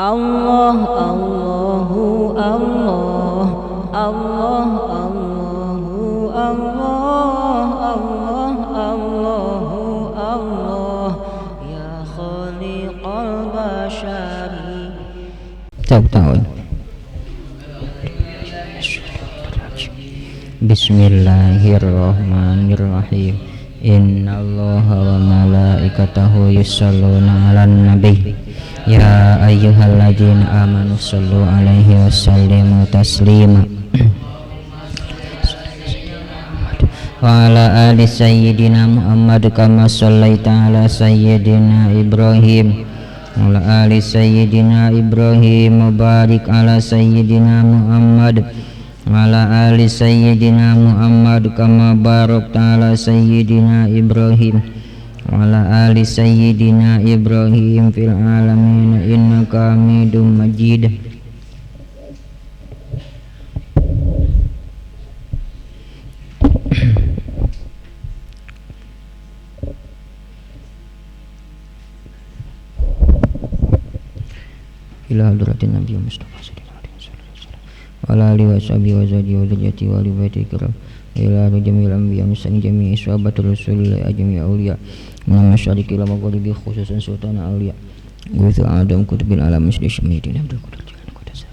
Allah Allahu Allah Allah Allahu Allah Allah Allahu Allah ya khaliqal bashari. Tahun. Bismillahirrahmanirrahim. Innallaha wa malaikatahu yusholluna 'alan nabi. Ya ayyuhalladzina amanu shallu 'alaihi wa sallimu taslima. Wa ala ali sayyidina Muhammad kama shallaita ala sayyidina Ibrahim wa ala ali sayyidina Ibrahim wa barik ala sayyidina Muhammad wa ala ali sayyidina Muhammad kama barakta ala sayyidina Ibrahim wa ala ali sayyidina Ibrahim fil alamin innaka Hamidum Majid. Ila hadratin Nabi Mustafa sallallahu alaihi wasallam wa ala alihi washabihi wa azwajihi wa dzurriyyatihi wa ahli baitihi kiram ila jami'il anbiya wa mursalin jami'i sahabatir rasul ajmi auliya min masyariqi ila maghribi khususan sultan auliya wa adam kutubil alam masjid syamidin abdul qadir jilani qadasar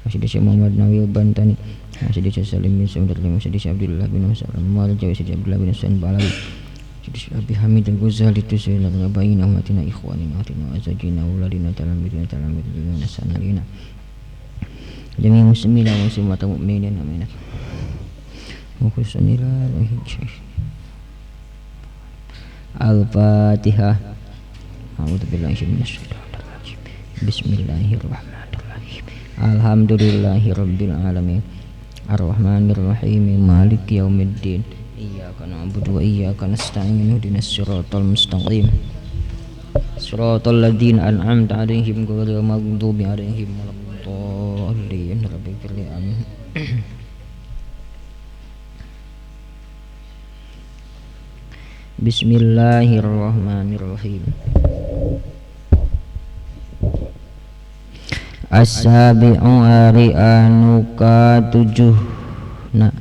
masjid Syekh Muhammad Nawawi Bantani masjid Syekh Salim bin Sa'id masjid Syekh Abdullah bin Hasan Al-Marjawi Syekh Abdullah bin Hasan Balawi Syekh Abi Hamid Al-Ghazali Tusailana Rabbina umatina ikhwanina atina azwajina auladina talamidina talamidina nasanalina jami' muslimina wa muslimat mu'minin amin. Wa khususan ila Al-Fatihah. A'udzu billahi minasyaitonir rajim. Bismillahirrahmanirrahim. Alhamdulillahirabbil alamin. Arrahmanirrahim. Maliki yaumiddin. Iyyaka na'budu wa iyyaka nasta'in. Ihdinas siratal mustaqim. Siratal ladzina an'amta 'alaihim ghairil maghdubi 'alaihim waladdallin. Rabbighfirli amin. Bismillahirrahmanirrahim. As-sabi'u ari anu katujuh. Nah,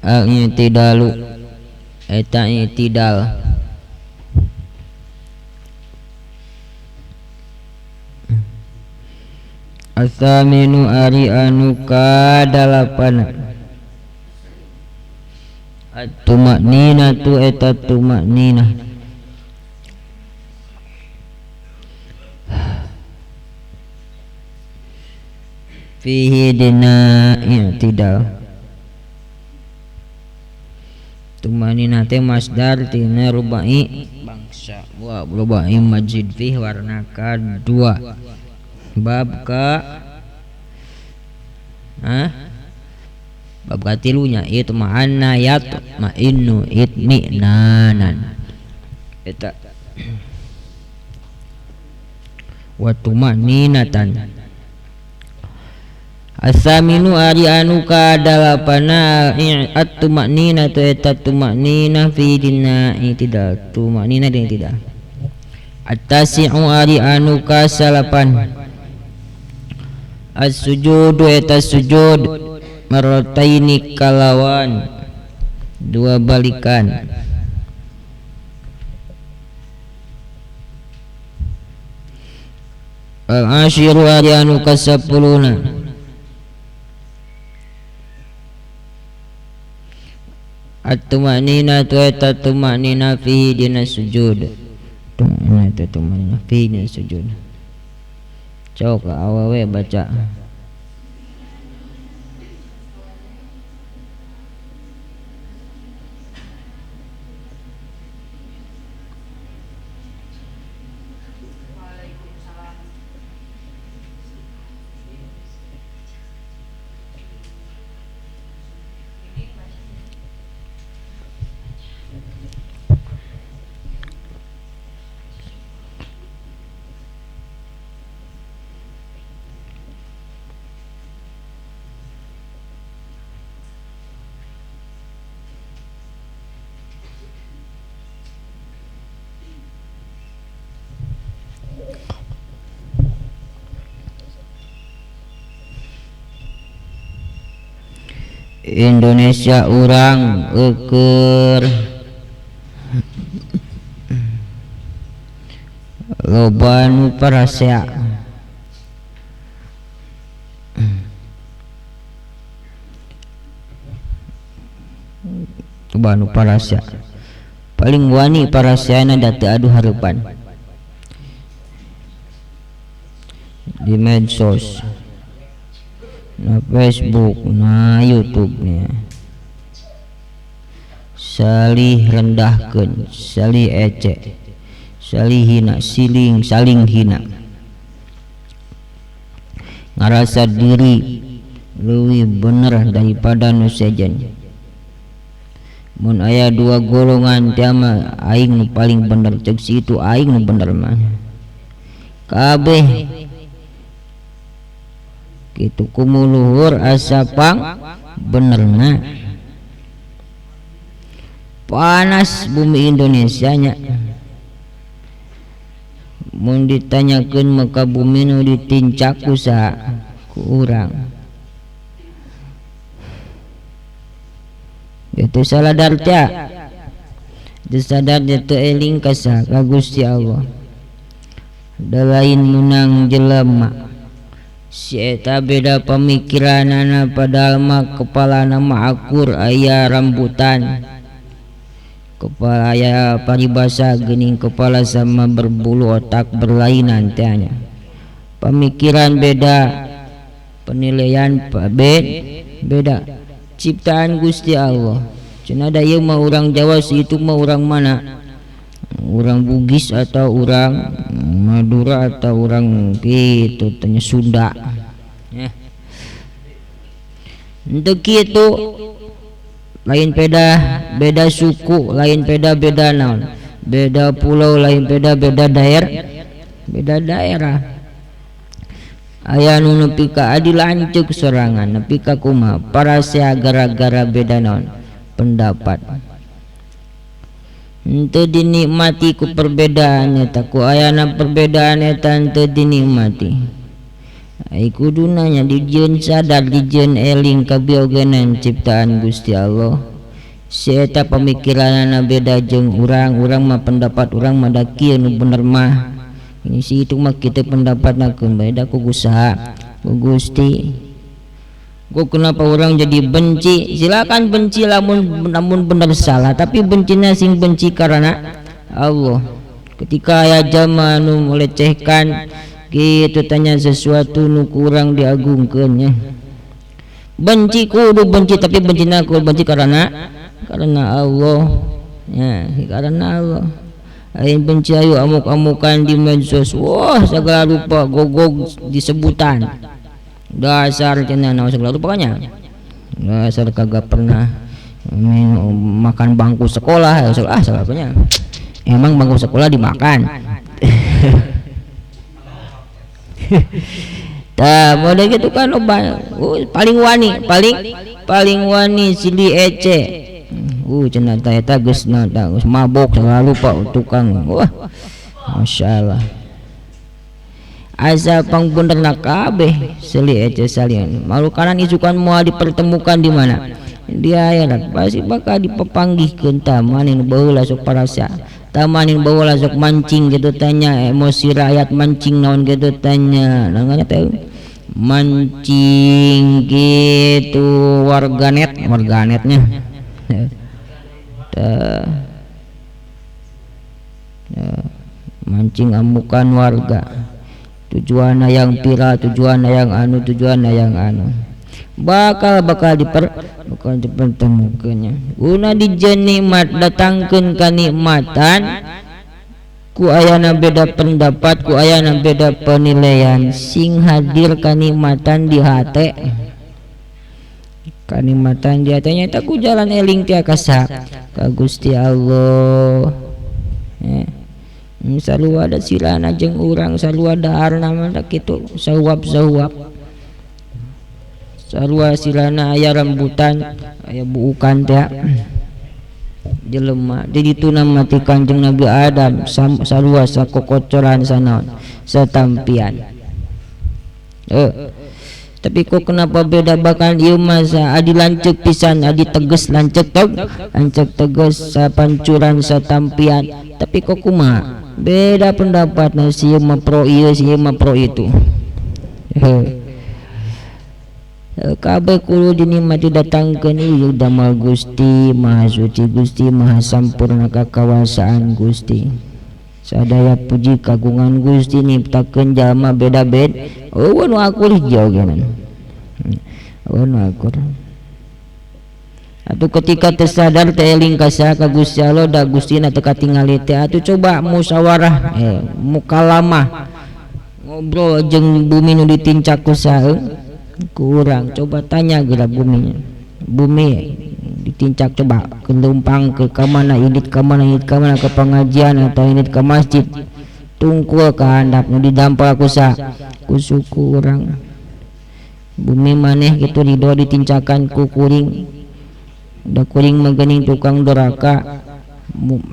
al-i'tidalu eta i'tidal as-saminu ari anu kadalapan at-tumakninatu eta tumakninah fihi dina i'tidal. Tumanina teh masdar tina rubai bangsa wa rubai majid fih warna kadua bab ka bab katilunya itu ma'anna yat ma'innu itmi'nanan eta wa tumaninatan. Asaminu ari anu kadalapana at-tumaknina tu eta tumaknina fi dina i'tidal tumaknina dina i'tidal. At-tasi'u ari anu kasalapan as-sujudu eta sujud marrataini kalawan dua balikan. Al-ashiru ari anu kasapuluna at-tumaknina tu eta tumaknina fi dina sujud. Tumaknina tu tumaknina fi dina sujud. Cok awewe baca. Indonesia urang eueur loba nu parasea loba nu parasea paling wani paraseana da teu adu hareupan di medsos, na Facebook, na YouTube nya salih rendahkeun, salih ecek, salih hina, siling saling hina, ngarasa diri leuwih bener daripada nu sejen. Mun aya dua golongan teh mah aing nu paling bener, ceuk si itu aing nu bener mah kabeh kitu kumuluhur asa pang benerna. Panas bumi Indonesia nya, mun ditanyakeun maka bumi nu ditincak ku saha? Ku urang. Itu saladar teh teu sadar teu eling ka saha? Ka Gusti Allah. Da lain menang jelema si eta beda pemikiranana, padahal mah kepalana mah akur aya rambutan, kepala aya paribasa geuning kepala sama berbulu otak berlainan teh nya, pemikiran beda, penilaian beda, ciptaan Gusti Allah. Cenah da ieu mah urang Jawa, si itu mah urang mana, urang Bugis atau urang Madura atau urang kitu tanya Sunda ya. Untuk kitu lain beda beda suku, lain beda beda naon, beda pulau, lain beda beda daerah, beda daerah. Aya nu nepi ka adilan ceuk sorangan, nepi ka kumaha parasea gara-gara beda naon pendapat. Henteu dinikmati ku perbedaan eta, ku ayana perbedaan eta henteu dinikmati. Ai kuduna nya dijieun sadar, dijieun eling kabiogenan ciptaan Gusti Allah. Si eta pamikiranana beda jeung urang, urang mah pendapat urang mah da kieu nu bener mah. Ini si itu mah kitu pendapatna keun bae da ku saha? Ku Gusti. Kok kenapa orang jadi benci? Silakan benci lamun bener salah, tapi bencinya sing benci karena Allah. Ketika aya jalma nu melecehkan kitu tanya sesuatu nu kurang diagungkeun nya. Benci kudu benci, tapi bencina kudu benci karena Allah. Ya, karena Allah. Lain benci ayo amuk-amukan di medsos. Wah, segala rupa gogog disebutan. Dasar cenah naon segala rupa nya. Dasar kagak pernah makan bangku sekolah, ah segala rupanya. Emang bangku sekolah dimakan. Tah model gitu kan loba. Paling wani, paling wani silih ece. Cenah tah eta geus geus mabok segala rupa tukang. Wah, masyaallah. Asa pangbenerna kabeh silih ece salian. Malu kanan isukan moal dipertemukan di mana? Di akhirat pasti bakal dipepanggihkeun tah maneh nu baheula sok parasa. Tah maneh nu baheula sok mancing kitu tanya emosi rakyat, mancing naon kitu tanya. Nanganya teh mancing gitu warganet, warganetnya. Tah mancing amukan warga. Tujuanna yang viral, tujuanna yang anu, tujuanna yang anu. Bakal bakal dipertemukeunnya. Guna dijieun nikmat, datangkeun kanikmatan ku ayana beda pendapat, ku ayana beda penilaian, sing hadir kanikmatan di hate. Kanikmatan di hate nya eta ku jalan eling teh ka saha? Ka Gusti Allah. Sarua da silana jeung urang, sarua daharna mah da kitu, sahuap-sahuap. Sarua silana aya rambutan, aya buukan teh. Jelema di ditu mati Kanjeng Nabi Adam sarua sakokocoran sanaon satampian. Tapi kok kenapa beda bahkan ieu masa adi lanceuk pisan adi tegas lanceuk teg lanceuk tegas sapancuran satampian tapi kok kumaha beda pendapat nah si ieu mah pro ieu si ieu mah pro itu. Kabeh kudu dinikmati datangkeun ieu damel Gusti Maha Suci Gusti Maha Sampurna kakawasaan Gusti. Sadaya puji kagungan Gusti nyiptakeun jalma beda-beda. Eueuh nu akur hiji oge eueuh nu akur. Atuh ketika teu sadar teh eling ka saha ka Gusti Allah da Gustina teu katingali teh atuh coba musyawarah mukalamah ngobrol jeung bumi nu ditincak ku saha ku urang coba tanya geura bumi. Bumi ditincak coba kelumpang ke kamana indit kamana indit kamana ke pengajian atau indit ke masjid tungkul ke handap nu didampal ku sa ku suku urang bumi maneh kitu ridho ditincakan ku kuring da kuring mah geuning tukang doraka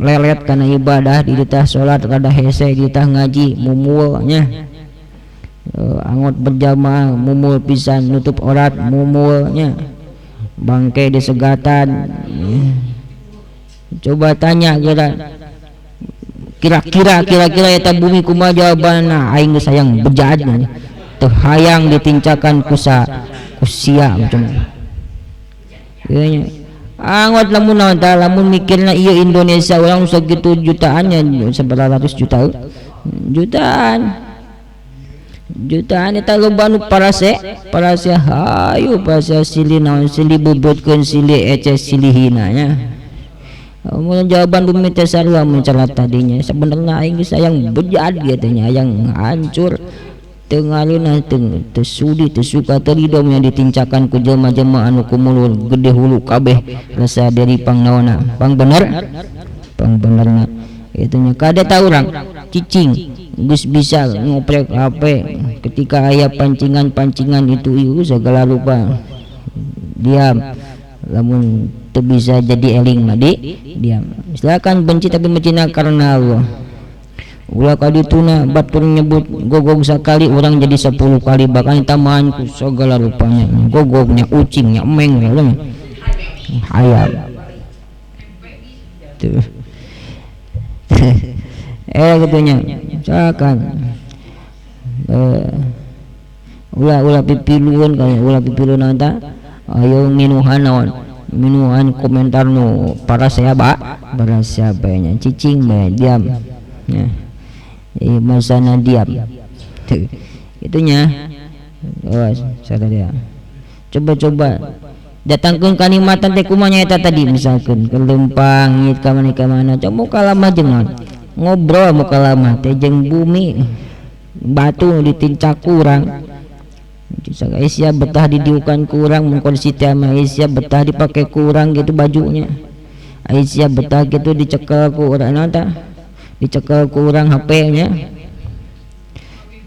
lelet kana ibadah di ditah salat rada hese di ditah ngaji mumul nya angot berjamaah mumul pisan nutup aurat mumul nya bangke disegatan. Coba tanya kira-kira kira-kira eta bumi kumaha jawabanna aing geus hayang bejad teu hayang ditincakan ku sia macam ieu nya angot lamun naon tah lamun mikirna ieu Indonesia urang sakitu jutaannya sabaraha ratus juta jutaan jutaan eta loba nu parase parase hayu parase silih naon silih bubutkeun silih ece silih hina nya. Mun jawaban bumi teh sarua mencelat tadinya sebenarnya aing geus hayang bejad kitu nya hayang hancur teu ngalunah teu sudi teu suka teu ridho nya ditincakan ku jelema-jelema anu kumulur gede hulu kabeh rasa diri pangnaona pang bener pang benerna kitu nya kada ta urang cicing geus bisa ngoprek HP ketika aya pancingan-pancingan itu ieu segala rupa diam lamun teu bisa jadi eling mah di diam silakan benci tapi bencina karena Allah ulah kadituna batur nyebut gogog sakali urang jadi 10 kali bahkan tambahan ku segala rupanya gogognya ucingnya emeng hayam tuh gitunya silakan ulah pipiluan kaya ulah pipiluan ta ayo minuhan naon minuhan komentar nu para saya ba para siapa nya cicing bae diam ya masana diam itunya oh sada dia coba-coba datangkeun kanikmatan teh kumaha nya eta tadi misalkeun ke leumpang ngit ka mana ka mana coba mukalamah jeung naon ngobrol mukalamah teh jeung bumi batu ditincak kurang Aisyah betah didiukan kurang mun kondisi teh mah Aisyah betah dipake kurang gitu bajunya Aisyah betah gitu dicekel ku urang naon tah dicekel ku urang HP-nya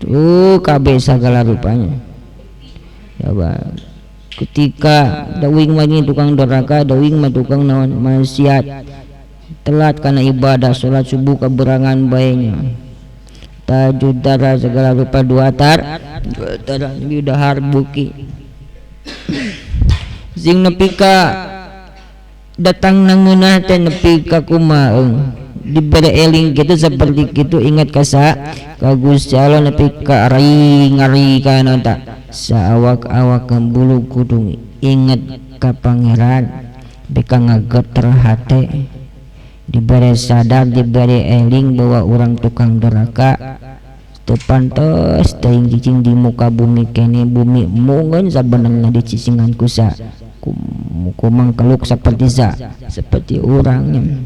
tuh kabeh sagala rupanya coba ketika dawing mah tukang doraka dawing mah tukang naon maksiat telat karena ibadah salat subuh keberangan bae nya tahajud dara segala rupa dua tar dahar buki sing nepi ka datang nangeunah teh nepi ka kumaha dibere eling kitu seperti kitu ingat ka sa ka Gusti Allah nepi ka ngari kana ta saawak-awak bulu kudung ingat ka pangeran beka ngageter hate dibere sadar dibere eling bahwa urang tukang doraka teu pantes teuing cicing di muka bumi kene bumi mungeun sabenerna dicicingan ku sa kumang keluk seperti sa seperti urangnya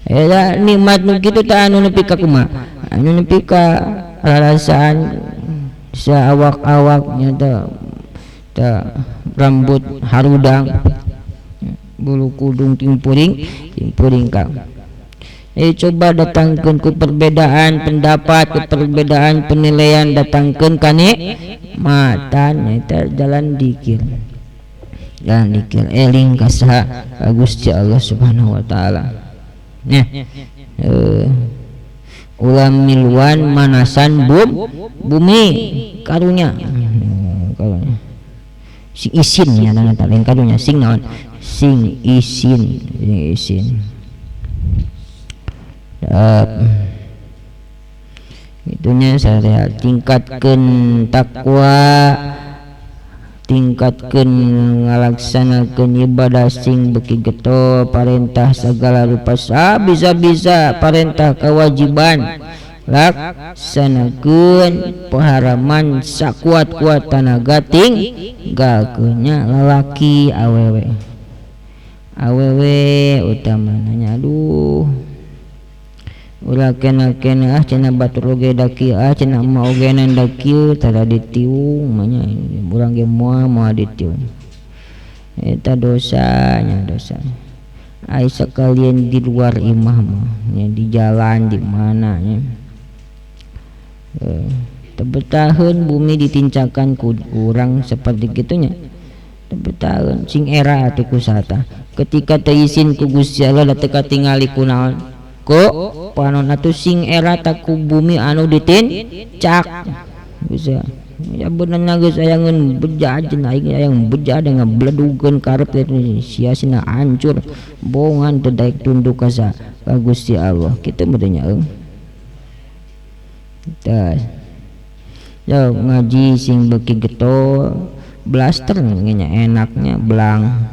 eta nikmat nu kitu tah anu nepi ka kumaha anu nepi ka rarasaan saawak-awak nya teh rambut harudang bulu kudung timpuring timpuring kang coba datangkeun ku perbedaan pendapat ku perbedaan penilaian datangkeun kanikmatan eta jalan dikir eling ka saha ka Gusti Allah Subhanahu wa taala nya ulah miluan manasan bumi karunya Kalau sing isin nya eta lain kadunya sing naon sing isin sing isin. Itunya syariat tingkatkeun takwa, tingkatkeun ngalaksanakeun ibadah sing beuki getol, parentah segala rupa bisa-bisa parentah kewajiban laksanakeun, peharaman sakuat-kuat tanaga tinggalkeun nya lalaki awewe awewe utamana nya. Aduh ulah kena-kena ah cenah batur oge da kieu ah cenah emak oge da kieu tara ditiung mah nya urang ge moal moal ditiung eta dosa nya dosa. Ai sakalian di luar imah mah nya di jalan di mana nya teu betaheun bumi ditincakan ku urang seperti kitunya teu betaheun sing era atuh ku saha ketika teu isin ku Gusti Allah da teu katingali ku naon ku panon atuh sing era ku bumi anu ditincak bisa ya benerna geus ayangeun beja cenah aing hayang beja da ngabledugeun karep teh sia-sia hancur bongan teu daek tunduk ka Gusti Allah kitu mah teh nya eung. Tah yo ngaji sing beuki getol blaster nya enaknya belang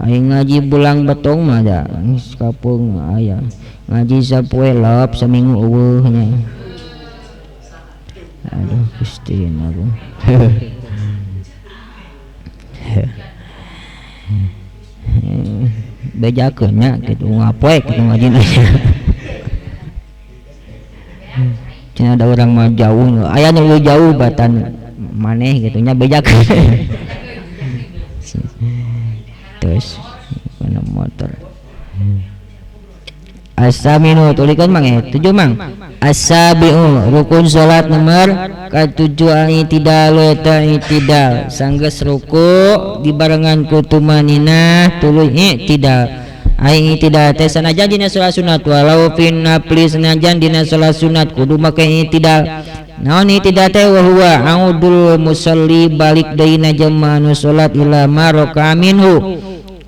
aing ngaji belang betong mah da geus kapeung aya ngaji sapoe lep saminggu eueuh nya. Aduh Gusti agung. Bejakeun nya kitu ngapoe kitu ngajina. Cenah ada urang mah jauh aya nu leuwih jauh batan maneh kitu nya bejakeun. Terus kana motor. Asaminu tulikan mang 7 mang. Asabiu rukun salat nomor ka-7 i'tidalu eta i'tidal sanggeus ruku dibarengan ku tumaninah tuluy i'tidal. Ai i'tidal teh sanajan dina salat sunat walau fin nafli sanajan dina salat sunat kudu make i'tidal. Naon i'tidal teh wa huwa audul musalli balik deui na jamaah nu salat ila ma raka'a minhu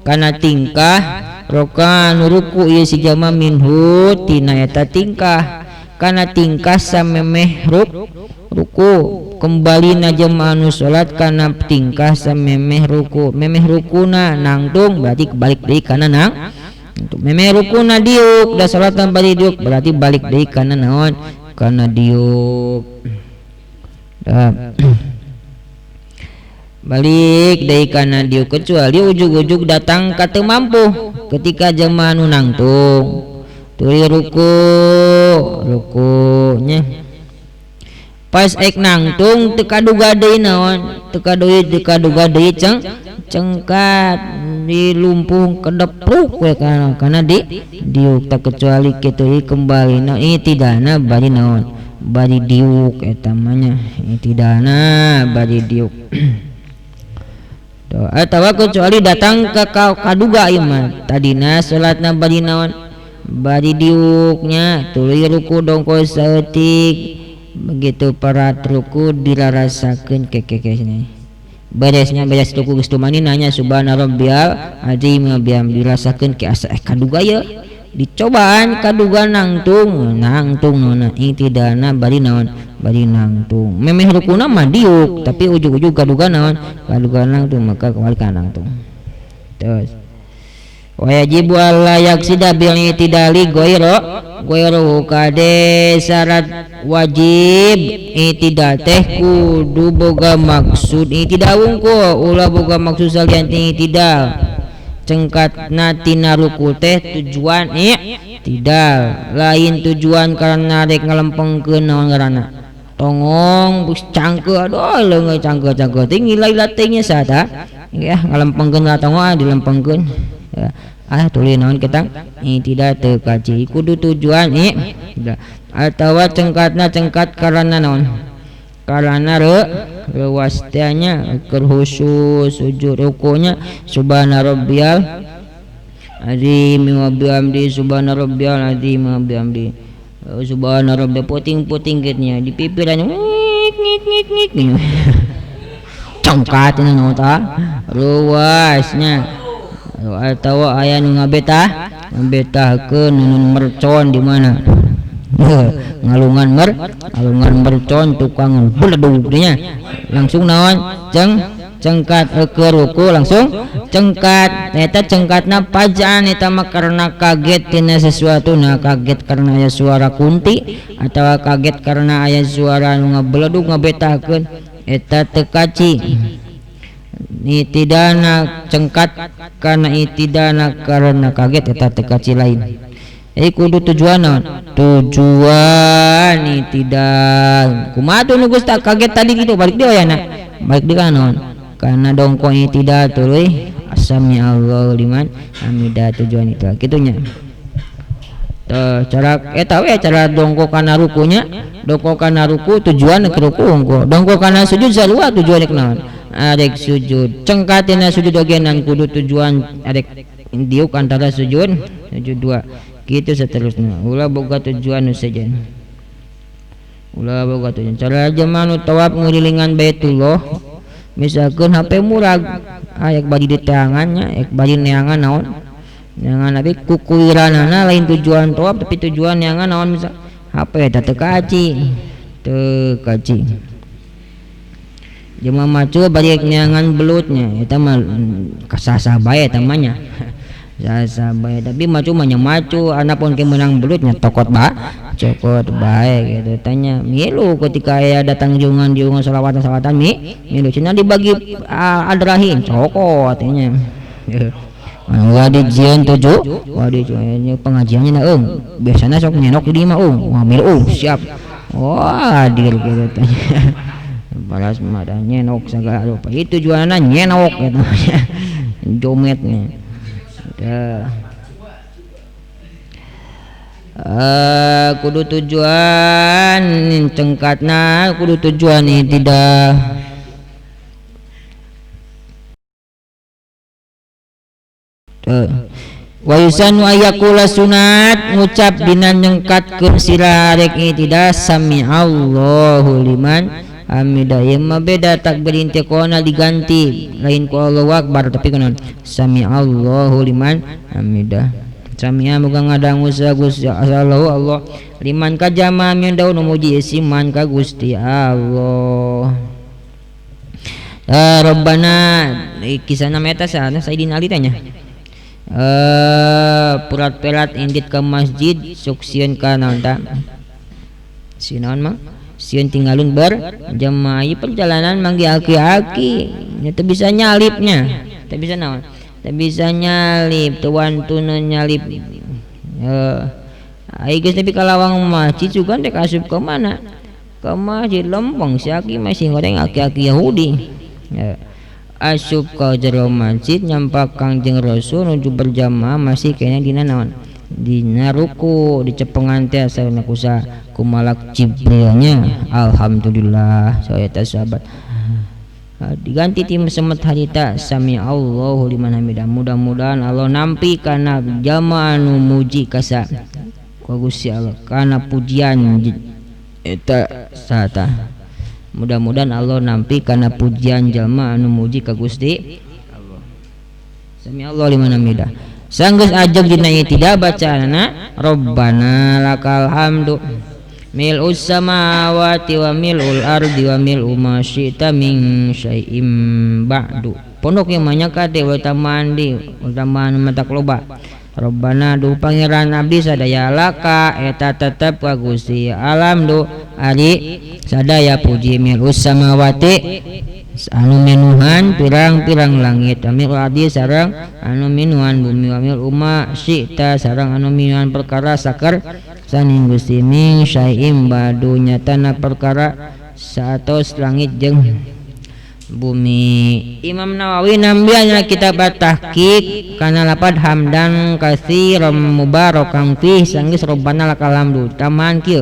kana tingkah rokan ruku ieu si jama minhu tina eta tingkah kana tingkah samemeh ruku kembali na jama anu salat kana tingkah samemeh ruku memeh rukuna nangtung berarti balik deui kana nang memeh rukuna diuk da salatna bari diuk berarti balik deui kana naon kana diuk. Balik deui kana diuk kecuali ujug-ujug datang ka teu mampu ketika jemaah nu nangtung tuluy ruku rukunya pas ek nangtung teu kaduga deui naon teu kaduga deui cengkat dilumpuh kedepruk we kana di diuk tak kecuali kitu kembali na itidana bari naon bari diuk eta mah nya itidana bari diuk. Atawa kecuali datang ke kaduga ieu mah tadina salatna bari naon bari diuknya tuluy ruku dongkol saeutik begitu parat ruku dirarasakeun kekekehnya beresnya beres ruku geus tumaninah nya subhana rabbiyal azim wa bihamdi dirasakeun ke asa kaduga ieu dicobaan kaduga nangtung nangtung naon itidalna bari naon bari nangtung memeh rukuna mah diuk tapi ujug-ujug kaduga naon kaduga nangtung maka kembali ka nangtung. Terus wajibu alla yaksida bil itidali ghaira ghairu kade syarat wajib itidal teh kudu boga maksud itidal wungkul ulah boga maksud salian itidal cengkatna tina ruku teh tujuan i'tidal lain tujuan karena rek ngalempengkeun naon ngaranna tongong geus cangkeu aduh leungeun cangkeu-cangkeu teh ngilai teh nya saha ya ngalempengkeun ka tongong dilempengkeun ya ah tuluy naon ketang i'tidal teu kaci kudu tujuan i'tidal atawa cengkatna cengkat karena naon karena rewas teh nya keur khusus sujud rukunya subhana rabbiyal azim wa bihamdi subhana rabbiyal azim wa bihamdi subhana rabbi puting-puting kitnya di pipirannya ngik ngik ngik ngik. Cengkat tina naon tah ruasnya atawa aya nu ngabetah ngabetahkeun nunun mercon di mana ngalungan ngalungan mercon tukang beledug nya langsung naon cengkat ke ruku langsung cengkat eta cengkatna pajaan eta mah karena kaget tina sesuatu nah kaget karena aya suara kunti atawa kaget karena aya suara nu ngabeledug ngabetahkeun eta teu kaci itidana cengkat karena itidana karena kaget eta teu kaci lain. Jadi kudu tujuan naon? Tujuan itidal. Kumaha tuh nu geus tak kaget tadi gitu balik deui ayana. Balik deui ka naon? Karena dongko itidal tuluy sami Allahu liman hamidah tujuan itu kitu nya. Teu cara eta we cara dongko kana rukunya, dongko kana ruku tujuan ke ruku unggul. Dongko kana sujud sarua tujuan ke naon? Arek sujud. Cengkatina sujud oge nan kudu tujuan arek diuk antara sujud sujud dua. Gitu seterusnya. Ulah boga tujuan nu sejen. Ulah boga tujuan. Cara jelema nu tawaf ngurilingan Baitullah, misalkeun HP murag, aya bari di tangannya, ek bari neangan naon? Neangan tapi kukuiranana lain tujuan tawaf tapi tujuan neangan naon misal HP eta teu kaci. Teu kaci. Jelema macu bari neangan belutnya, eta mah kasasah bae eta mah nya. Sasa bae tapi macu mah nya macu anapun ke menang belutnya tokot ba cokot bae gitu tanya milu ketika aya datang jungan-jungan selawatan-selawatan milu cenah dibagi adrahin cokot nya wah dijieun tujuh wah dijieun pengajiannya na eung biasana sok nyenok di mah eung wah milu siap wah hadir gitu tanya balas mah da nyenok sagala rupa itu tujuanna nyenok gitu jometnya. Kudu tujuan cengkatna kudu tujuan tidak wa yusanu ayakula sunat ngucap dina nyengkatkeun sira rek tidak sami Allahu liman hamidah. Ieu mah beda takbir intiqalna diganti lain ku Allahu akbar tapi kunaon sami Allahu liman hamidah. Sami'a muga ngadangu sa Gusti Allahu Allah liman ka jama min daun muji siman ka Gusti Allah. Rabbana kisahna eta saha Sayyidina Ali tanya. Purat-perat indit ke masjid sok sieun ka naon ta? Sieun mah sieun tinggalun berjamaah perjalanan manggih aki-aki nya teu bisa nyalipnya teu bisa naon teu bisa nyalip teu wantuna nyalip ai geus nepi ka lawang masjid sugan rek asup ka mana ka masjid lempeng si aki masih goreng aki-aki Yahudi asup ka jero masjid nyampak Kangjeng Rasul nuju berjamaah masih kena dina naon dina ruku dicepengan teh sauna kusa kumalak Jibrilnya alhamdulillah saya teh sahabat diganti tim semet harita sami Allahu liman hamidah mudah-mudahan Allah nampi kana jamaah nu muji kasa ku Gusti Allah kana pujian eta sata mudah-mudahan Allah nampi kana pujian jalma anu muji ka Gusti Allah sami Allahu liman hamidah. Sanggeus ajeg dina ieu tidak bacaanana Rabbana lakal hamdu mil'us samawati wa mil'ul ardi wa mil'u ma syi'ta min syai'im ba'du. Pondok yang banyak kade wa mandi utamaan mata loba. Rabbana duh pangeran abdi sadaya laka eta tetep ka Gusti alam du ari sadaya puji mil'us samawati anu minuhan pirang-pirang langit amil adi sareng anu minuhan bumi amil umma syi'ta sareng anu minuhan perkara saker saning Gusti min syai'im badu nyatana perkara saatos langit jeung bumi. Imam Nawawi nambiana kitab At-Tahqiq kana lapad hamdan katsiran mubarakan fih sanggeus Rabbana lakal hamdu taman kieu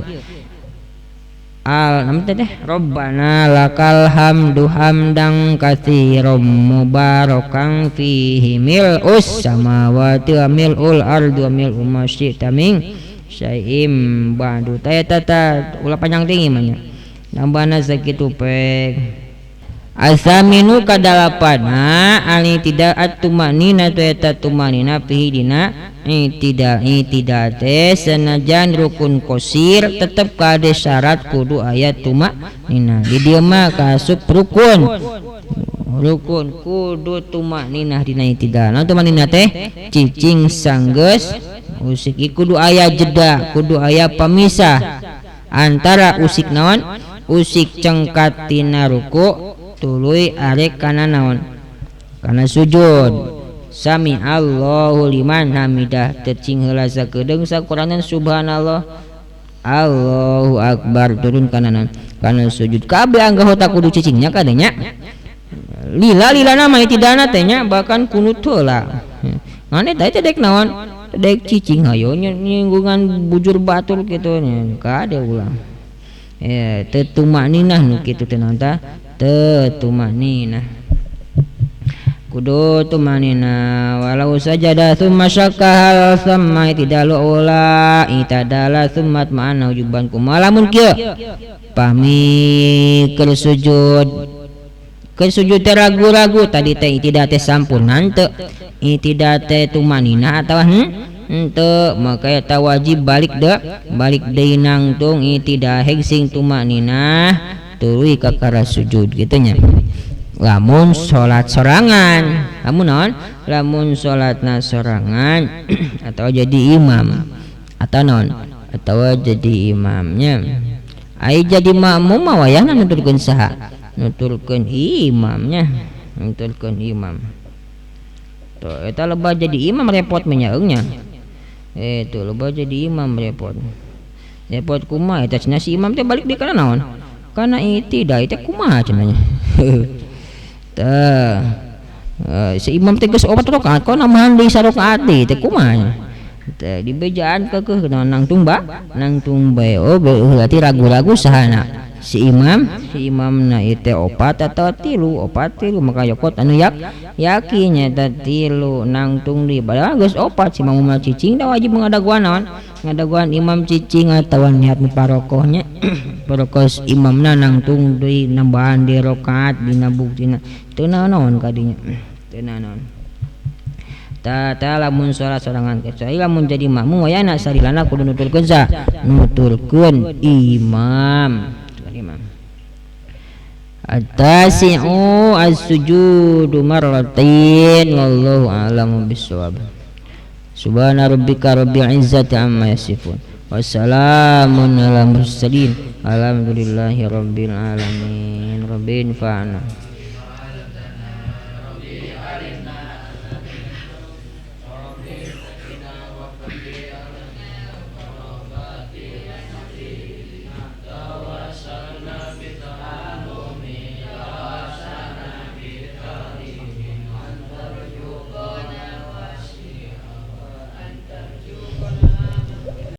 al nam teh Rabbana lakal hamdu hamdan katsiran mubarakan fihi mil'us samawati wa mil'ul ardi wa mil'u ma syi'ta min syai'im ba'du. Taya tata ulah panjang tinggi mah nya nambahna sakitu pek. Asaminu kadalapana ali tidak atumanina tu eta tumanina fihi dina tidak teh senajan rukun kosir tetep kade syarat kudu aya tumanina. Di dieu mah kaasup rukun kudu tumanina dina itidal. Nah tumanina teh cicing sanggeus usik kudu aya jeda, kudu aya pamisah antara usik naon? Usik cengkat tina ruku tuluy arek kana naon? Kana sujud. Sami Allahu liman hamidah tecing heula sakedeung sakuranan subhanallah Allahu akbar turun kana naon? Kana sujud. Kabeh anggota kudu cicingnya kadenya. Lila-lila nama itidana teh nya bahkan kunut heula. Ngan eta teh dek naon? Dek cicing hayo nyinggungan bujur batur kitu nya kade ulah. Teu tumaninah nu kitu teh naon tah? Teu tumaninah. Kudu tumanina walau sajada tsumma syakka hal tsamma itidalu ula itadala tsumma ma'ana wujuban kumaha lamun kieu pahmi keur sujud teh ragu-ragu tadi teh itida teh sampurna henteu itida teh tumanina atawa henteu maka eta wajib balik deui nangtung itida heg sing tumanina tuluy ka kana sujud kitu nya. Lamun salat sorangan, lamun naon? Lamun salatna sorangan atau jadi imam atau naon? Atau jadi imamnya. Ai jadi makmum mah wayahna nuturkeun saha? Nuturkeun imamnya, nuturkeun imam. Tuh eta lebah jadi imam repot menyaeungnya. Itu lebah jadi imam repot. Repot kumaha eta cenah si imam teh balik di kana naon? Kana itida teh kumaha cenah nya. Tah si imam teh geus opat rakaat kok nambahan deui sarakaat deui teh kumaha teh dibejaan keukeuh nangtung ba nangtung bae. Oh berarti ragu-ragu sahana si imamna ieu teh opat atawa tilu, opat tilu maka yokot anu yakin nya eta tilu nangtung deui padahal geus opat si imam mah cicing da wajib ngadaguan naon ngadaguan imam cicing atawa niat parokohnya parokos imamna nangtung deui nambahan deui rakaat dina buktina teu naon kadinya teu naon. Ta lamun salat sorangan kecuali lamun jadi makmum wayana salilana kudu nuturkeun sa nuturkeun imam. At-tasi'u as-sujudu marratain wallahu a'lamu bissawab. Subhana rabbika rabbil izzati amma yasifun. Wassalamun alal mursalin. Alhamdulillahi rabbil alamin. Rabbi infa'na.